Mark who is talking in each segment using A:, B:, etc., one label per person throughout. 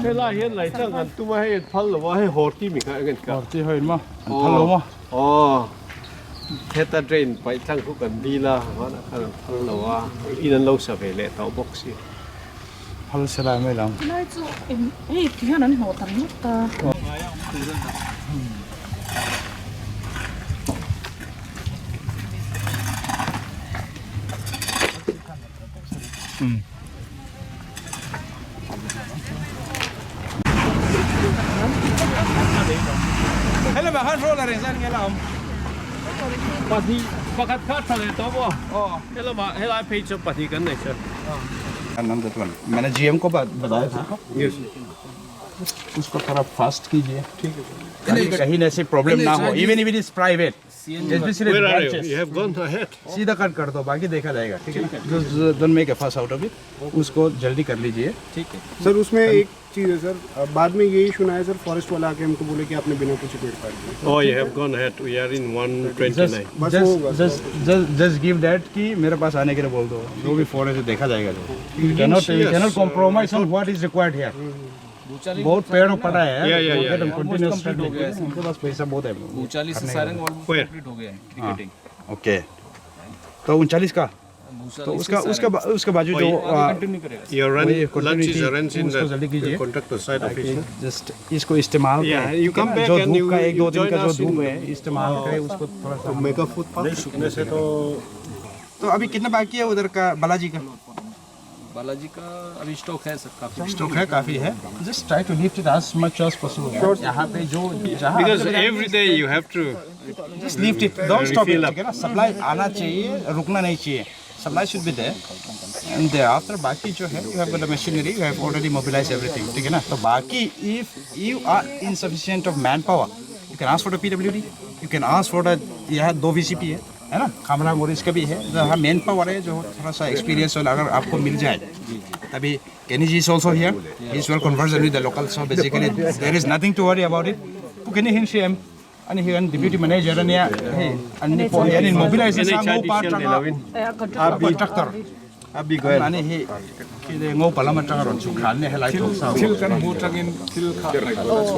A: Helai hian lei tlang an tum a, hei an phal lo a, hei horti mi kha eng an kah?
B: Horti ho in maw? An phal lo maw?
A: Aw, heta drain paih tlang khu kan dil a, vanah khan an phal lo a, in an lo sa ve leh tawh bawk si.
B: Phal se lai mai lo.
C: Helai chu hei ti hian an hnawh tam ngawt a.
A: Pahnih pakhat kha tha leh tawh maw? Helamah helai phei chu pahnih kan nei sir.
B: मैंने जीएम को बताया था उसको थोड़ा फास्ट कीजिए ठीक है कहीं ऐसी प्रॉब्लम ना हो even if it is private Especially
A: Where are you?
B: branches.
A: You have gone ahead.
B: सीधा कट कर दो बाकी देखा जाएगा ठीक है ना don't make a fuss out of it उसको जल्दी कर लीजिए
D: ठीक है
E: सर उसमें एक चीज़ है सर, बाद में यही सुना है सर, फॉरेस्ट वाला आके हमको बोले कि आपने बिना पूछे पेड़ काट दिए।
A: Oh, you have gone ahead. We are in 129.
E: बस वो बस
B: just just just give that कि मेरे पास आने के लिए बोल दो, जो भी फॉरेस्ट है देखा जाएगा। जो you cannot you cannot compromise on what is required here. बहुत पेड़ पड़ा है।
A: Yeah, yeah, yeah, yeah.
B: Continuous
D: complete हो गया है।
B: उनके पास पैसा बहुत है।
D: 39 से सारंग ऑलमोस्ट
A: Where?
D: Complete हो गया है क्रिकेटिंग।
B: ओके, तो 39 का तो उसका उसका उसका बाजू जो
D: कंटिन्यू करेगा।
A: Your run,
B: वही
A: lunch is
B: continuity,
A: arranged in
B: उसको जल्दी
A: the
B: कीजिए।
A: contractor side office. huh?
B: Just इसको इस्तेमाल
A: Yeah,
B: करें,
A: you
B: ठीक है
A: come
B: ना?
A: back
B: जो
A: and
B: धूप
A: you-
B: का एक दो
A: you
B: दिन का
A: join
B: जो
A: us in
B: धूप है इस्तेमाल करें उसको थोड़ा सा।
A: Make a footpath.
F: सूखने से तो
B: तो अभी कितना बाकी है उधर का बालाजी का?
D: बालाजी का अभी स्टॉक है सर काफी।
B: स्टॉक है काफी है। Just try to lift it as much as possible. यहाँ पे जो जहाँ
A: Because every day you have to
B: just lift it, don't stop it.
A: Refill up.
B: ठीक है ना, सप्लाई आना चाहिए, रुकना नहीं चाहिए। Supply should be there and thereafter बाकी जो है you have got the machinery, you have already mobilise everything. ठीक है ना, तो बाकी if you are insufficient of man power you can ask for the PWD, you can ask for the, यहाँ दो वीसीपी है, है ना, खामरांग और इसका भी है। जहाँ मैन पावर है जो थोड़ा सा एक्सपीरियंस वाला अगर आपको मिल जाए तभी। Kenny ji is also here, he is well conversant with the local, so basically there is nothing to worry about it. Kenny hin CM ani hian deputy manager ania hei anni pawh hian in mobilize nasa ngopa atanga contractor
A: Abi Goel.
B: ani hi khi ngopa lam atanga rawn chhuk thlan ania helai thawk sa
F: thil kan hmu tangin thil kha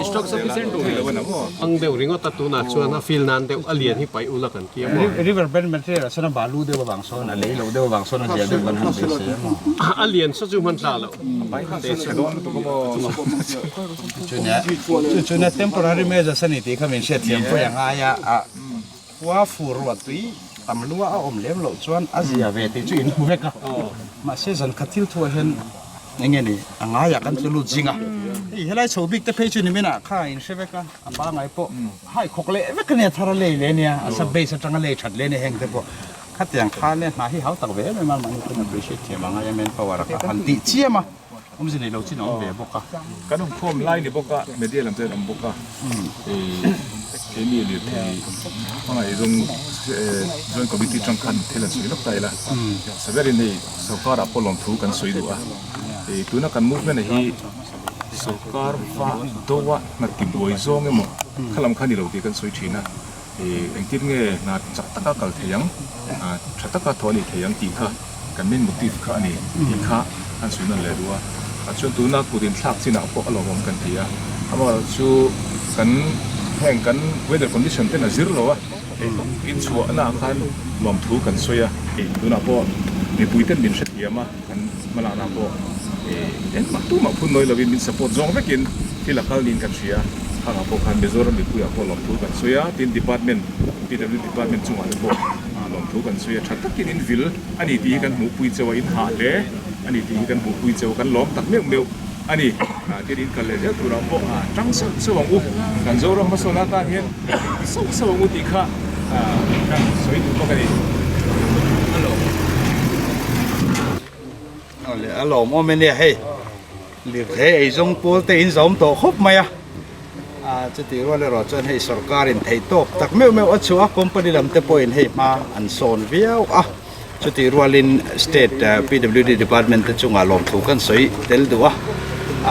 D: stock sufficient हो गया।
F: lo na maw
A: Ang deuh ringawt a tunah chuan a fill nan deuh a lian hi paih ula kan ti a maw?
B: River bend material a sawn a balu deuh avang sawn a lei lo deuh avang sawn a zia deuh kan han be se a maw?
A: A lian saw chu hman tla loh.
B: Chu chunia temporary measures a ni tih kha min hriatthiam pawh a ngai a, a khua fur ruah tui tam lua a awm lem loh chuan a zia ve tih chu in hmu vek a, mahse zan khat thil thuah hian eng nge ni a ngaiah kan tlu lut zing a, hei helai chho bik te phei chu nimin ah kha in hre vek a, a pangai pawh hai khawk leh vek a nia, thar a lei leh a nia, a sub base atanga lei that leh a nia heng te pawh khatiang kha nia hna hi hau tak ve em em a, mahni pawn appreciate thiam a ngai a, manpower a kha han tih chiam a. Awmze nei lo chin a awm ve bawk a.
F: Kan awm khawm lai ni bawk a, media lam chuan awm bawk a, keini lirthei hmangaih zawng joint committee tang khan thil an sawi lawk ta ila, saberin hei sorkar ah pawh lawmthu kan sawi duh a, tuna kan movement ah hi sorkar va do a hna ti buai zawng emaw kha lam kha ni lo tih kan sawi thin a, engtin nge hna chak taka kal thei ang, tha taka thawh a nih thei ang tih kha. Kan main motive kha a ni tih kha an sawi nawn leh duh a, ah chuan tuna kut inthlak chinah pawh a lawmawm kan ti a, amaherawh chu kan heng kan weather condition ten a zir lo a, inchhuahna ah khan lawmthu kan sawi a, tunah pawh mipui ten min hrethiam a, kan hmalakna pawh engmah tumah phun nawi lovin min support zawng vekin thil a kal niin kan hria a, khangah pawh khan Mizoram mipuiah pawh lawmthu kan sawi a, tin department PW department chungah te pawh lawmthu kan sawi a, tha takin in vil a ni tih hi kan hmuhpui cheu a, in hah hle a ni tih hi kan hmuhpui cheu a, kan lawm tak meuh meuh a ni. Tin, in kal leh zel turah pawh tang sauh sauh ang u, kan Zoram hmasawn atan hian ti sauh sauh ang u tih kha kan sawi duh bawk a ni.
B: Awle a lawmawm e nia hei lirthei eizawng pawl te in zawm tawh khawp mai a ah chutih rual erawh chuan hei sorkar in theih tawk tak meuh meuh a chhuah a company lam te pawhin hei hma an sawn viau a chutih rualin state PWD department te chungah lawmthu kan sawi tel duh a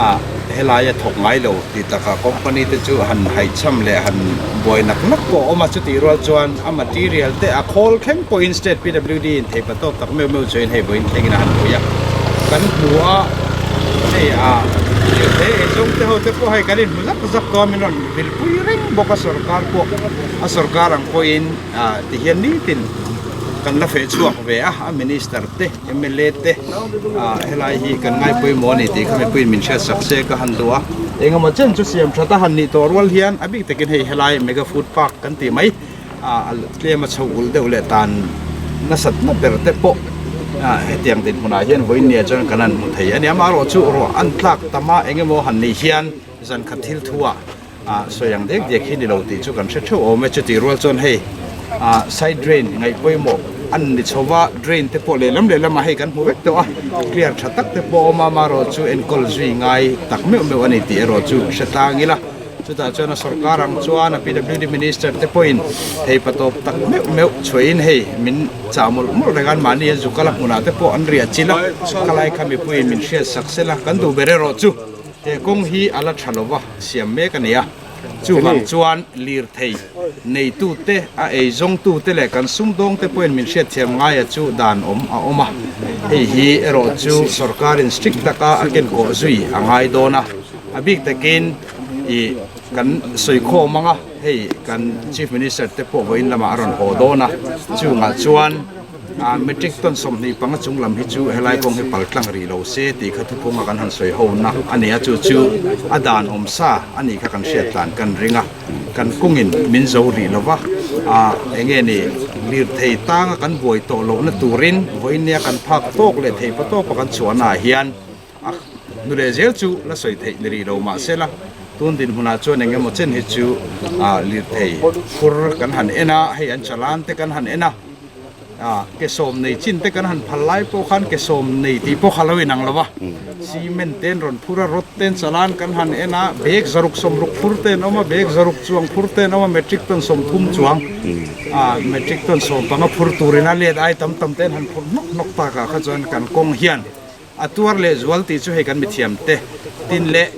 B: ah helaia thawk ngai lo tih takah company te chu han haihchham leh han buai nak nak pawh a awm a chutih rual chuan a material te a khawl thleng pawhin state PWD in thei patawp tak meuh meuh chuan hei vawiin thlengin a han pui a kan hmu a hei ah lirthei eizawng te ho te pawh hei kan inhmu zak zak tawh a min rawn vilpui reng bawk a sorkar pawh a sorkar ang pawhin ah tihian nitin kan la feh chhuak ve a a minister te mla te ah helai hi kan ngai pawimawh a ni tih kha mipuiin min hriat sak se ka han duh a engemaw chen chu siam that a han nih tawh rual hian a bik takin hei helai mega food park kan tih mai ah tlem a chho ul deuh leh tan nasat na ber te pawh ah hetiang dinhmunah hian vawiin nia chuan kan han hmu thei a ni amaherawhchu ruah an tlak tam a engemaw han nih hian zan khat thil thu ah Ah sawi ang dek dek hi ni lo tih chu kan hre theuh awm e chutih rual chuan hei ah side drain ngaih pawimawh an ni chho va drain te pawh lehlam lehlamah hei kan hmu vek tawh a clear tha tak te pawh a awm a amaherawh chu enkawl zui ngai tak meuh meuh a ni tih erawh chu hre tlang ila chutah chuan a sorkar ang chuan a PWD minister te pawhin thei patawp tak meuh meuh chhuahin hei min chah mawlh mawlh reng a mahni an zukal a hmunah te pawh an riah chilh a khalai kha mipuiin min hriat sak sela kan duh ber erawh chu. He kawng hi a la tha lova siam mek a ni a, chuvang chuan lirthei neitute, a eizawngtute leh kan sumdawngte pawhin min hriatthiam ngaia chu dan awm a awm a. Hei hi erawh chu sorkarin strict taka a kenkawh zui a ngai dawn a, a bik takin ih kan sawikhawm ang a, hei kan Chief Minister te pawh vawiin lamah a rawn haw dawn a, chungah chuan. Metric ton 25 chung lam hi chu helai kawng hi pal tlang rih lo se tih kha thuphunga kan han sawi ho na a ni a, chu chu a dan awm sa a nih kha kan hriat tlan kan ring a, kan kawngin min zo rih lo va, eng nge ni lirthei tanga kan buai tawh lohna turin vawinia kan phak tawk leh thei pa tawpa kan chhuahna ah hian a nu leh zel chu la sawi theih ni rih lo mahse la tun dinhmunah chuan eng emaw chen hi chu lirthei phur kan han en a, hei an chalan te kan han en a. A ke sawm nei chin te kan han phal lai pawh khan ke sawm nei tih pawh kha lo inang lo va, cement te an rawn phur a, rod te an chalan kan han en a, bag zaruk sawmruk phur te an awm a, bag zaruk chuang phur te an awm a, metric ton 30 chuang ah metric ton 15 phur turin a let ai tam tam te an han phur hnawk hnawk takah kha chuan kan kawng hian a tuar leh zual tih chu hei kan mithiam te tin leh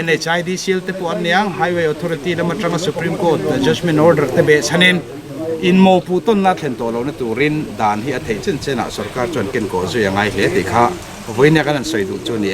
B: NHIDCL te pawh an niang Highway Authority lam atanga Supreme Court judgement order te beh chhanin in mawhpuh tawnna thlen tawh lohna turin dan hi a theih chen chenah sorkar chuan kenkawh zui a ngai hle tih kha vawinia kan han sawi duh chu a ni e.